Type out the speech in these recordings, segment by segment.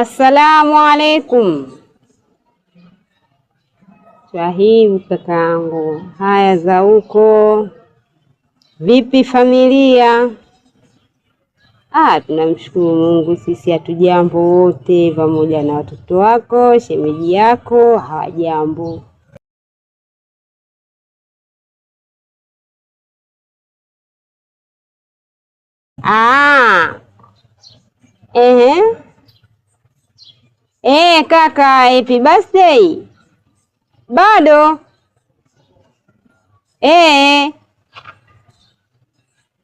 Assalamu alaikum. Swahibu kakaangu, haya za huko vipi familia? Ah, tunamshukuru Mungu, sisi hatujambo wote, pamoja na watoto wako, shemeji yako hawajambo. Ah, ehe. Eh, kaka, happy birthday. Bado? Eh.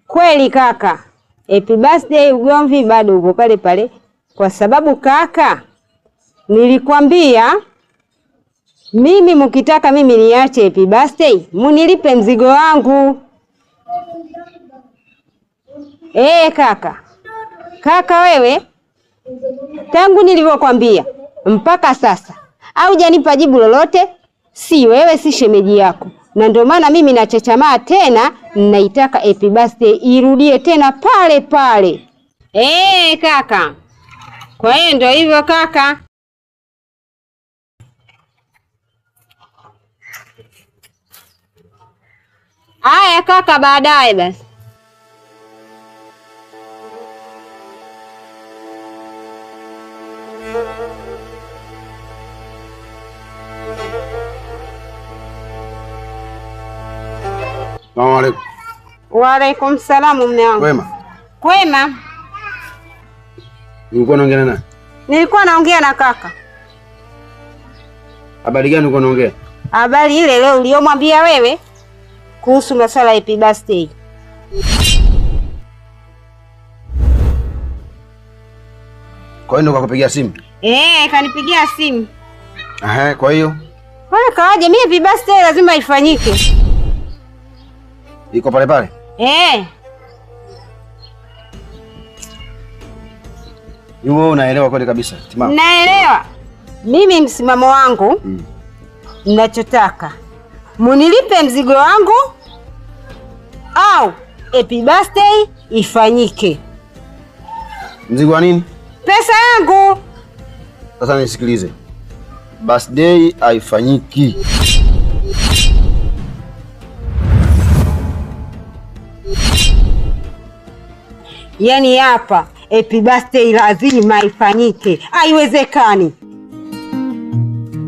Kweli kaka, happy birthday ugomvi bado uko pale pale, kwa sababu kaka, nilikwambia mimi mkitaka mimi niache happy birthday, munilipe mzigo wangu. Eh, kaka, kaka wewe, tangu nilivyokwambia mpaka sasa haujanipa jibu lolote, si wewe si shemeji yako, na ndio maana mimi nachachamaa tena, naitaka happy birthday irudie tena pale pale. Eh, kaka, kwa hiyo ndio hivyo kaka. Haya kaka, baadaye basi. Salamu alaikum. Waalaikum salamu mume wangu. Kwema. Kwema. Nilikuwa naongea na nani? Nilikuwa naongea na kaka. Habari gani ulikuwa unaongea? Habari ile leo uliyomwambia wewe kuhusu masuala ya happy birthday. Kwa hiyo ndo kakupigia simu? Eh, kanipigia simu. Aha, kwa hiyo Wewe kawaje, mimi happy birthday lazima ifanyike. iko pale pale. Eh, Wewe unaelewa kweli kabisa. Timamu. naelewa. Mimi msimamo wangu ninachotaka munilipe mzigo wangu au happy birthday ifanyike. Mzigo wa nini? Pesa yangu. Sasa nisikilize. Birthday haifanyiki. Yaani hapa happy birthday lazima ifanyike, haiwezekani.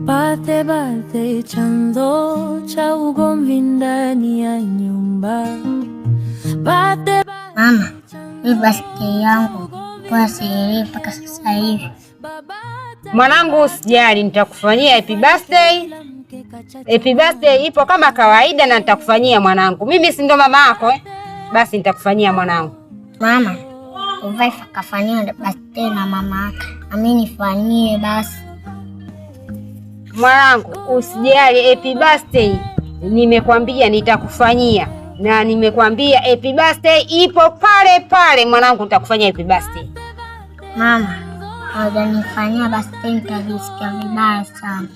Birthday, birthday, chanzo cha ugomvi ndani ya nyumba. Birthday, Mama, hii birthday yangu mbona sielewi mpaka sasa hivi? Mwanangu, usijali, nitakufanyia happy birthday. Happy birthday ipo kama kawaida na nitakufanyia mwanangu. Mimi si ndo mama yako eh? Basi nitakufanyia mwanangu. Mama, uvae kafanyiwa birthday na mama yake, nami nifanyie basi. Mwanangu, usijali, happy birthday nimekwambia nitakufanyia, na nimekwambia happy birthday ipo pale pale mwanangu, nitakufanyia happy birthday. Mama, haujanifanyia birthday nitajisikia vibaya sana.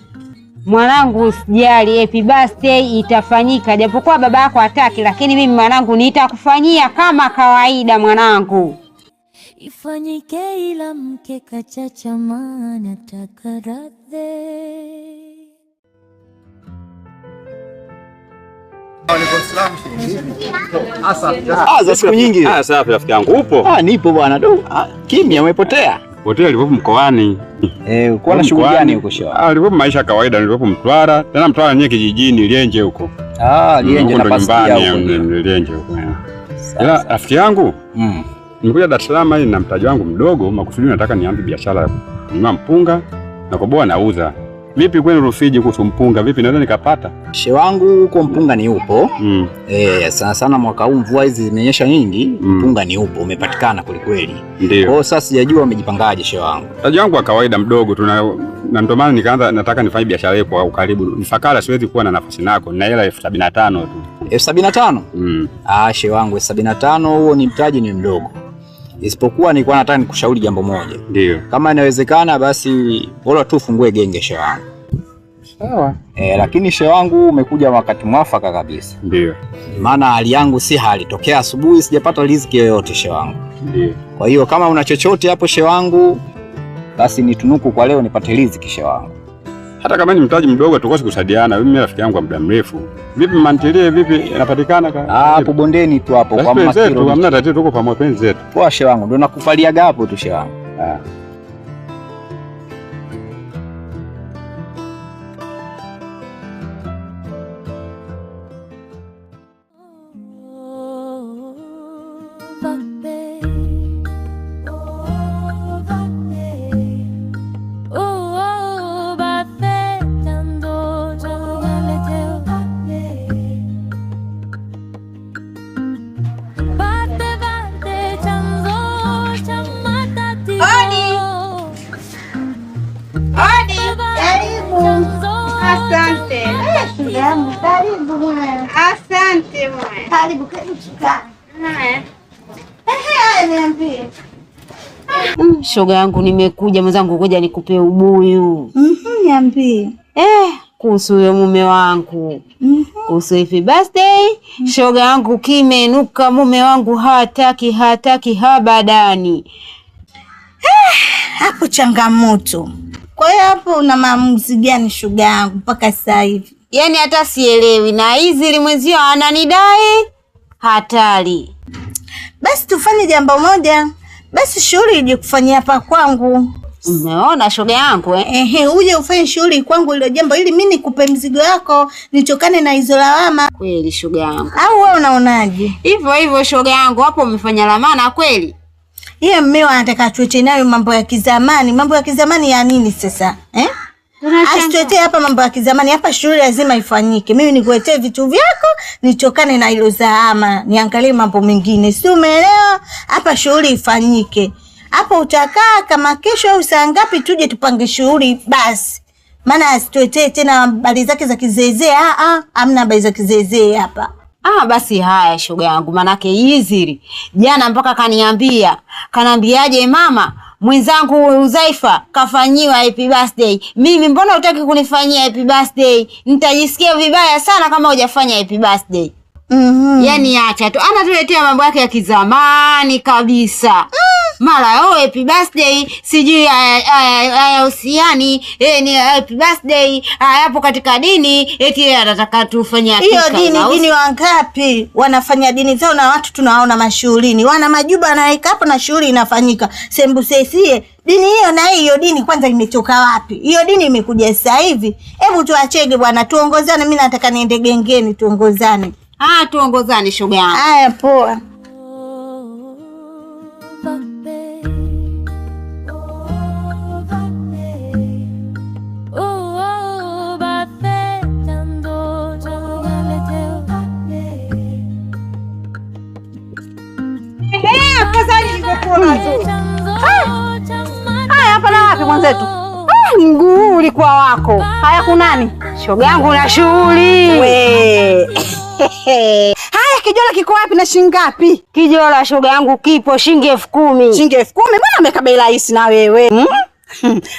Mwanangu, usijali, happy birthday itafanyika, japokuwa baba yako hataki, lakini mimi mwanangu nitakufanyia kama kawaida mwanangu. ifanyike ila mke kachacha nataka radhi. Ah, za siku nyingi. Ah, safi rafiki yangu. Upo? Ah, nipo bwana. Do, ah, kimya umepotea. Potea nilikuwepo mkoani. Eh, uko na shughuli gani huko shewa? Ah, nilikuwepo maisha ya kawaida, nilikuwepo Mtwara. Tena Mtwara yenyewe kijijini Lienje huko. Ah, Lienje Huko na ndo pasikia nyumbani, huko. Lienje huko. Ila rafiki yangu, nimekuja Dar es Salaam hii na mtaji wangu mdogo, makusudi nataka nianze biashara ya kununua mpunga na koboa nauza. Vipi kwenu Rufiji kuhusu mpunga? Vipi naweza nikapata? She wangu huko mpunga ni upo. Eh, sana sana mwaka huu mvua hizi zimenyesha nyingi, mpunga ni upo, umepatikana kweli. Ndio. Kwa hiyo sasa sijajua umejipangaje she wangu. Mtaji wangu wa kawaida mdogo tu na ndio maana nikaanza nataka nifanye biashara hii kwa ukaribu. Mfakara siwezi kuwa na nafasi nako, nina hela 75,000 tu. 75,000? Ah, she wangu 75,000 huo ni mtaji ni mdogo. Isipokuwa nilikuwa nataka nikushauri jambo moja. Ndio. Kama inawezekana basi bora tu ufungue genge she wangu. Sawa. Lakini she wangu umekuja wakati mwafaka kabisa. Ndio. Maana hali yangu si hali, tokea asubuhi sijapata riziki yoyote she wangu. Ndio. Kwa hiyo kama una chochote hapo she wangu, Basi nitunuku kwa leo nipate riziki shehe wangu. Hata kama ni mtaji mdogo tukosi kusaidiana. Mimi rafiki yangu wa muda mrefu. Vipi mantilie vipi inapatikana ka? Hapo bondeni tu hapo kwa Mama Kilo. Hamna tatizo, tuko pamoja penzi zetu. Poa shehe wangu, ndio nakufaliaga hapo tu shehe wangu. Asante. Karibu mwana. Asante mwana. Karibu, karibu tukae. Ehe, niambie. Shoga yangu nimekuja mwenzangu, ngoja nikupe ubuyu. Niambie. Kuhusu huyo mume wangu. Kuhusu happy birthday. Shoga yangu kimenuka, mume wangu hataki hataki habadani. Hapo changamoto. Kwa hiyo hapo una maamuzi gani shoga yangu mpaka sasa hivi? Yaani hata sielewi, na hizi mwenzio ananidai hatari. Basi tufanye jambo moja. Basi shughuli ije kufanyia hapa kwangu. Umeona shoga yangu eh? Ehe, uje ufanye shughuli kwangu ile jambo ili mimi nikupe mzigo wako, nitokane na hizo lawama. Kweli shoga yangu. Au wewe unaonaje? Hivyo hivyo shoga yangu, hapo umefanya lamana kweli. Yeye mmeo anataka tuache nayo mambo ya kizamani. Mambo ya kizamani ya nini sasa? Eh? Asituletee hapa mambo ya kizamani. Hapa shughuli lazima ifanyike. Mimi nikuletee vitu vyako, nitokane na hilo zahama, niangalie mambo mengine. Si umeelewa? Hapa shughuli ifanyike. Hapo utakaa kama kesho au saa ngapi tuje tupange shughuli basi. Maana asituletee tena habari zake za kizeezee. Hamna habari za kizeezee hapa. Basi haya shoga yangu, manake Iziri jana mpaka kaniambia, kaniambiaje mama mwenzangu Uzaifa kafanyiwa happy birthday. Mimi mbona hutaki kunifanyia happy birthday? Nitajisikia vibaya sana kama hujafanya happy birthday. Yaani acha tu, anatuletea mambo yake ya kizamani kabisa. Mara happy birthday sijui hayahusiani, ni happy birthday hayapo katika dini, eti yeye anataka tufanye Hiyo hakika. dini wangapi wanafanya dini zao na watu tunawaona mashughulini, wana majuba wanaweka hapo na shughuli inafanyika. Sembusesie dini hiyo na hiyo dini kwanza imetoka wapi? Hiyo dini imekuja sasa hivi. Hebu tuachege bwana, tuongozane. Mimi nataka niende gengeni, tuongozane. Tuongozane shoga yangu. Haya, poa. Haya, hapa na wapi mwenzetu? Mguu ulikuwa wako. Haya, kunani? Shoga yangu na shughuli. We. Haya, kijola kiko wapi na shilingi ngapi? Kijola shoga yangu kipo shilingi 10,000. Shilingi 10,000? Mbona ameka bei rahisi na wewe?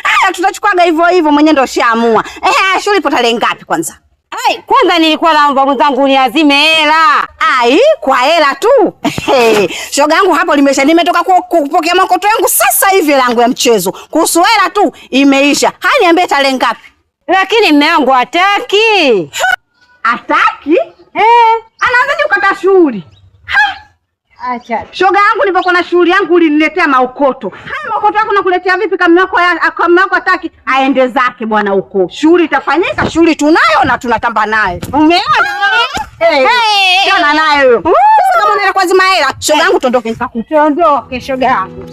Haya, tutachukuaga hivyo hivyo, mwenyewe ndio ushaamua. Shughuli ipo tarehe ngapi kwanza? Ai, kwanza nilikuwa naomba mwenzangu niazime hela. Ai, kwa hela tu. Shoga yangu hapo limesha, nimetoka kupokea makoto yangu sasa hivi langu ya mchezo. Kuhusu hela tu imeisha. Haya, niambie tarehe ngapi? Lakini mume wangu hataki. Hataki? Anaanzaje kukata shughuli? Acha. Shoga yangu nilipokuwa na shughuli yangu uliniletea maokoto. Haya maokoto yako nakuletea vipi kama wako hataki? Aende zake bwana huko. Shughuli itafanyika, shughuli tunayo na tunatamba naye. Umeona? Tena naye huyo. Sasa kama unaenda kuazima hela, shoga yangu tuondoke nikakutondoke shoga yangu.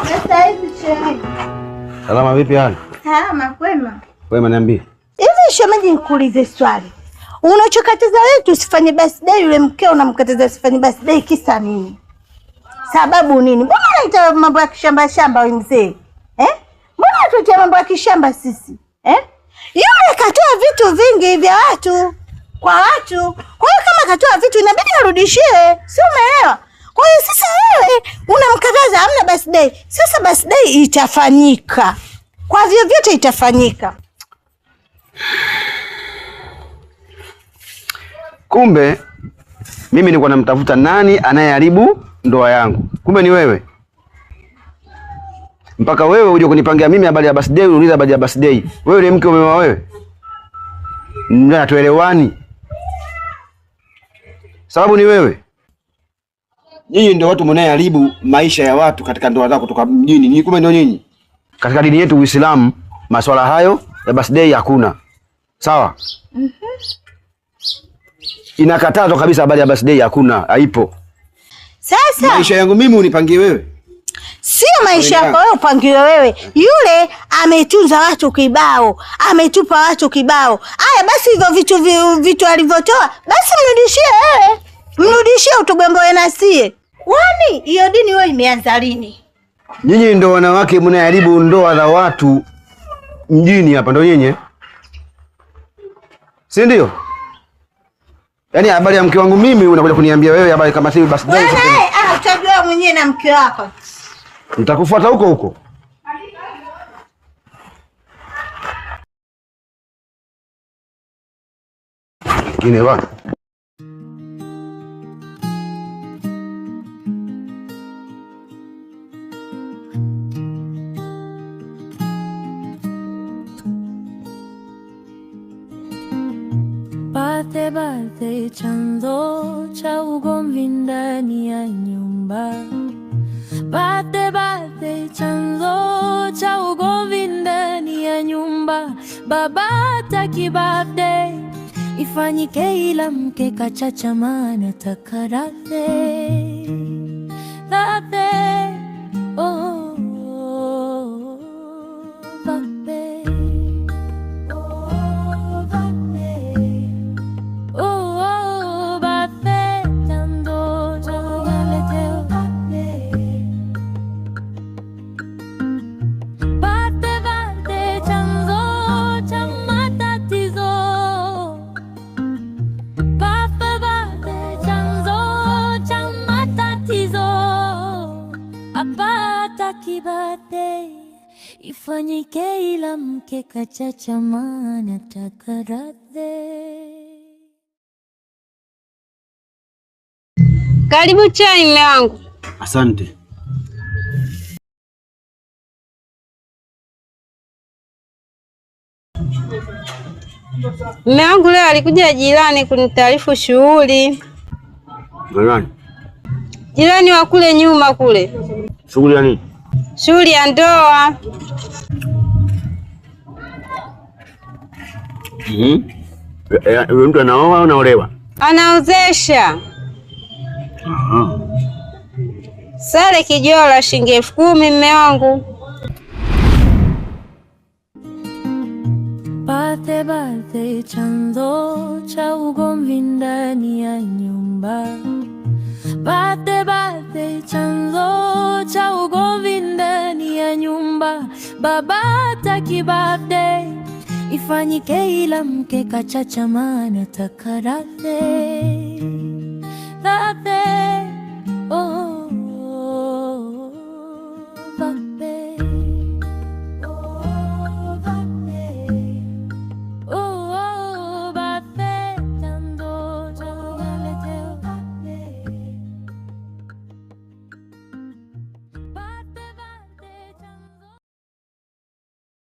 Sasa hivi shemeji. Salama vipi hali? Salama, kwema. Kwema, niambie. Hivi shemeji, nikuulize swali. Unachokataza wewe tusifanye birthday, yule mkeo unamkataza usifanye birthday kisa nini? Sababu nini? Mbona unaita mambo ya kishamba shamba wewe mzee? Mbona unatutia mambo ya kishamba sisi? Yule katoa vitu vingi vya watu kwa watu. Kwa hiyo kama katoa vitu inabidi arudishiwe. Si umeelewa? Kwa hiyo sasa wewe unamkataza hamna birthday. Sasa birthday itafanyika. Kwa vyovyote itafanyika. Kumbe mimi nilikuwa namtafuta nani anayeharibu ndoa yangu, kumbe ni wewe. Mpaka wewe uje kunipangia mimi habari ya birthday, uniuliza habari ya birthday. Wewe ni mke umeoa wewe? Ndio hatuelewani. Sababu ni wewe. Nyinyi ndio watu mnayeharibu maisha ya watu katika ndoa zao kutoka mjini. Nyinyi kumbe ndio nyinyi. Katika dini yetu Uislamu, masuala hayo ya birthday hakuna. Sawa? Inakatazwa kabisa, habari ya birthday hakuna, haipo. Sasa maisha yangu mimi unipangie wewe? Sio maisha yako wewe upangiwe wewe. Yule ametunza watu kibao, ametupa watu kibao. Aya basi hivyo vitu alivyotoa, basi mrudishie wewe. Mrudishie utugomboe na sie. Kwani hiyo dini wewe imeanza lini? Nyinyi ndio wanawake mnaharibu ndoa za watu mjini hapa, ndio nyinyi. Si ndio? Yaani habari ya mke wangu mimi unakuja kuniambia wewe habari kama si basi. Bwana, utajua mwenyewe na mke wako. Nitakufuata huko huko. Kine bwana. Birthday, birthday, chanzo cha ugomvi ndani ya nyumba. Birthday, birthday, chanzo cha ugomvi ndani ya nyumba. Baba hataki birthday ifanyike, ila mke kachacha anataka birthday. Birthday, oh, birthday. Oh, birthday. Oh, oh, birthday, chanzo cha birthday. Birthday, birthday, chanzo cha matatizo. Birthday, birthday, chanzo cha matatizo. Apata birthday ifanyike, ila mke kachacha anataka birthday. Karibu chai mme wangu. Asante. Mme wangu leo alikuja jirani kunitaarifu shughuli. Jirani? Jirani wa kule nyuma kule. Shughuli ya nini? Shughuli ya ndoa. Huyo mtu anaoa au anaolewa? Anaozesha. Sare kijola shilingi 10,000 mme wangu. Birthday, birthday, chanzo cha ugomvi ndani ya nyumba. Birthday, birthday, chanzo cha ugomvi ndani ya nyumba. Baba hataki birthday ifanyike, ila mke kachacha anataka birthday. Birthday.